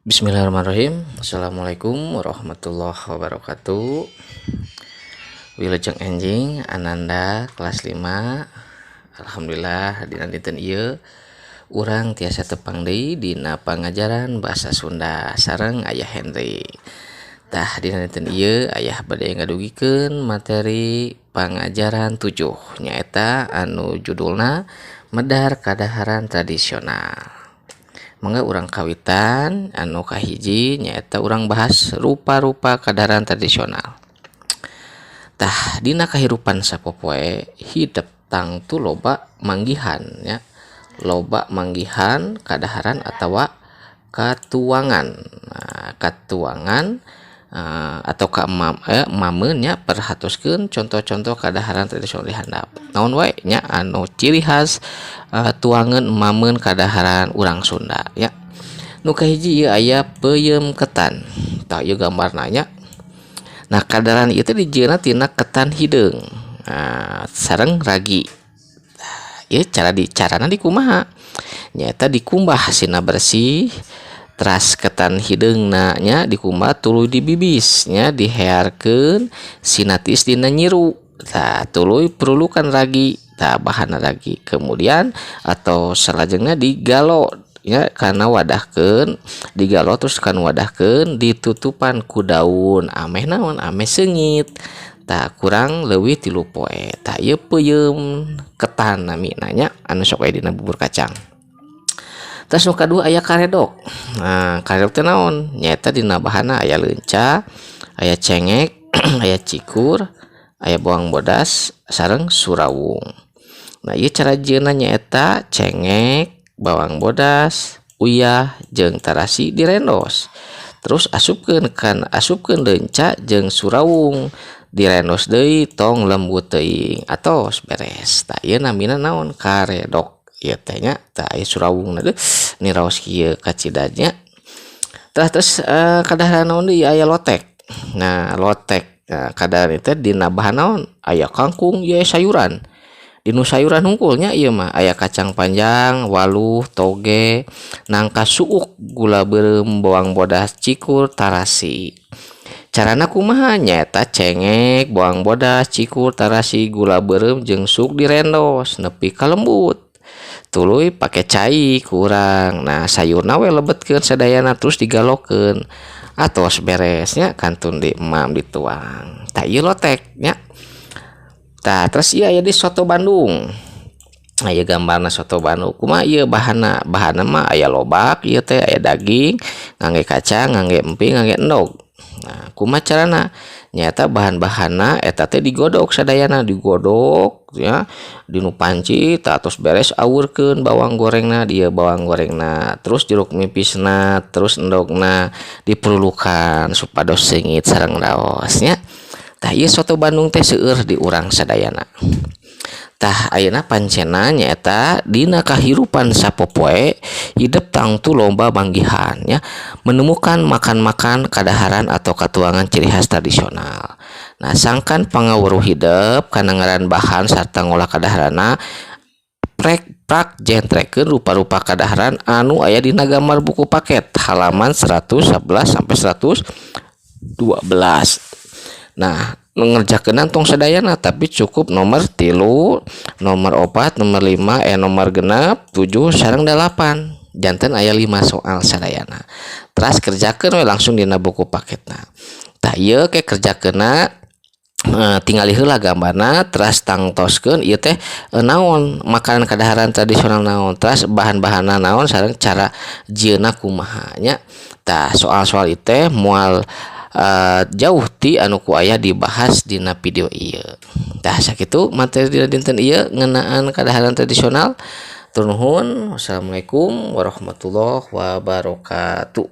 Bismillahirrahmanirrahim. Assalamualaikum warahmatullahi wabarakatuh. Wilujeng enjing Ananda kelas 5. Alhamdulillah, dina dinten ieu urang tiasa tepang deui dina pangajaran bahasa Sunda sareng Ayah Henry. Tah, dina dinten ieu Ayah bade ngadugikeun materi pangajaran 7, nyaeta anu judulna Medar Kadaharan Tradisional. Mangga urang kawitan anu kahiji, nyaeta urang bahas rupa-rupa kadaharan tradisional. Tah, dina kahirupan sapopoe hidep tangtu loba manggihan nya, loba manggihan kadaharan atawa katuangan. Nah, katuangan atau ka emameun nya. Perhatoskeun contoh-contoh kadaharan tradisional di handap. Naon wae nya anu ciri khas tuangan, emameun, kadaharan urang Sunda ya. Nu kahiji ieu aya peuyeum ketan. Tah, ieu gambarna nya. Nah, kadaharan ieu teh dijieunna tina ketan hideung, nah, sareng ragi. Tah, ieu cara di carana dikumaha? Nyaeta dikumbah sina bersih, teras ketan hideungna nya dikumbah, tuluy dibibis nya, dihearkeun sina tiis dina nyiru. Tah, tuluy perlukan ragi. Tah, bahanna ragi. Kemudian atau salajengna digalo ya kana wadahkeun, digalo terus kana wadahkeun, ditutupan ku daun ameh naon, ameh seungit. Tah, kurang leuwih 3 poe. Tah, ieu peuyeum ketan namina nya, anu sok aya dina bubur kacang. Terus nu kadua aya karedok. Nah, karedok teh naon? Nyaeta dina bahanna aya leunca, aya cengek, aya cikur, aya bawang bodas sareng surawung. Nah, ieu cara jieunna nyaeta cengek, bawang bodas, uyah jeung tarasi direndos, terus asupkeun kan, asupkeun leunca jeung surawung, direndos deui tong lembut teuing, atos beres. Tah, ieu namina naon? Karedok ieu teh nya. Tah, ieu surawungna deuh ni raos kieu kacida nya. Tah, terus kadaharan naon deui? Aya lotek. Nah, lotek. Nah, kadaharan teh dina bahan naon? Aya kangkung, ieu sayuran, dinu sayuran hungkulnya ieu mah. Aya kacang panjang, waluh, toge, nangka suuk, gula beureum, bawang bodas, cikur, tarasi. Carana kumaha? Nyaeta cengek, bawang bodas, cikur, tarasi, gula beureum jeung suuk direndos nepi ka lembut, tuluy pake cai kurang. Nah, sayurna we lebetkeun sadayana, terus digalokeun, atos beresnya, kantun di emam, dituang. Tah, ieu lotek nya. Tah, terus ieu aya di soto Bandung. Aya gambarna soto Bandung. Kumaha ieu bahanna? Bahanna mah aya lobak ieu teh, aya daging, ngangge kacang, ngangge emping, ngangge endog. Nah, kumaha carana? Nyaeta bahan-bahanna eta teh digodok sadayana, digodok ya dinu panci. Tah, tos beres awurkeun bawang gorengna, dieu bawang gorengna, terus jeruk nipisna, terus endogna diperlukan supados seungit sareng raos nya. Tah, ieu soto Bandung teh seueur di urang sadayana. Tah, ayeuna pancena nyaeta dina kahirupan sapopoe hidep tangtu loba manggihan ya, menemukan makan-makan kadaharan atau katuangan ciri khas tradisional. Nah, sangkan pangaweruh hidep kana ngaran bahan sarta ngolah kadaharana, prek prak jentrekeun rupa-rupa kadaharan anu aya dina gambar buku paket halaman 111 sampai 112. Nah, ngerjakeun tong sadayana, tapi cukup nomor 3, nomor 4, nomor 5, nomor 6, 7 sareng 8. Janten aya 5 soal sadayana. Teras kerjakeun we langsung dina buku paketna. Tah, ieu ke kerjakeunna, tingali heula gambarna, teras tangtoskeun ieu teh naon, makanan kadaharan tradisional naon, teras bahan-bahanna naon sareng cara jieunna kumaha nya. Tah, soal-soal ieu teh moal jauh ti anu ku aya dibahas dina video ieu. Tah, sakitu materi dina dinten ieu ngeunaan kadaharan tradisional. Hatur nuhun. Wassalamualaikum warahmatullahi wabarakatuh.